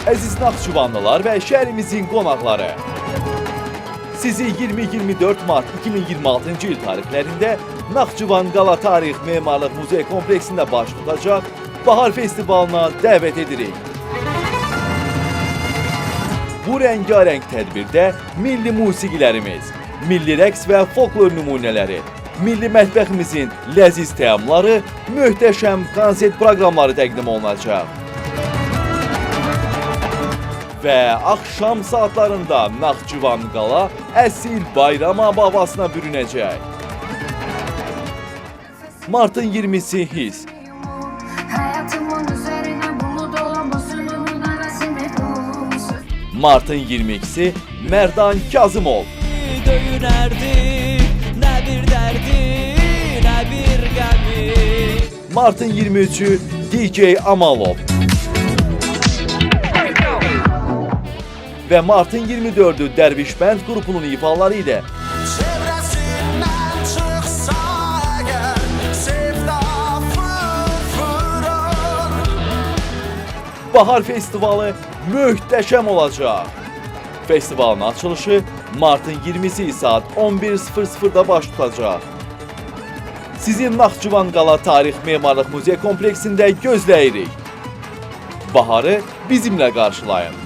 Əziz Naxçıvanlılar və şəhərimizin qonaqları, sizi 20-24 mart 2026-cı il tarixlərində Naxçıvan Qala Tarix Memarlıq Muzey kompleksində baş tutacaq Bahar Festivalına dəvət edirik. Bu rəngarəng tədbirdə milli musiqilərimiz, milli rəqs və folklor nümunələri, milli mətbəximizin ləziz təamları, möhtəşəm konsert proqramları təqdim olunacaq. Və axşam saatlarında Naxçıvan Qala əsil bayram havasına bürünəcək. Martın 20-si His, Hayatımın üzerine bulut olamaz Ölümün arasını bu Martın 22-si Mərdan Kazımov, Döyünərdi nə bir dərdi, nə bir qəmi. Martın 23-ü DJ Amalov və Martın 24-ü Dərviş Bənd qrupunun ifaları ilə Çevresinden çıxsa əgər sevda fırfırır. Bahar Festivalı möhtəşəm olacaq. Festivalın açılışı martın 20-si saat 11:00-da baş tutacaq. Sizi Naxçıvan Qala Tarix Memarlıq Muzey kompleksində gözləyirik. Baharı bizimlə qarşılayın.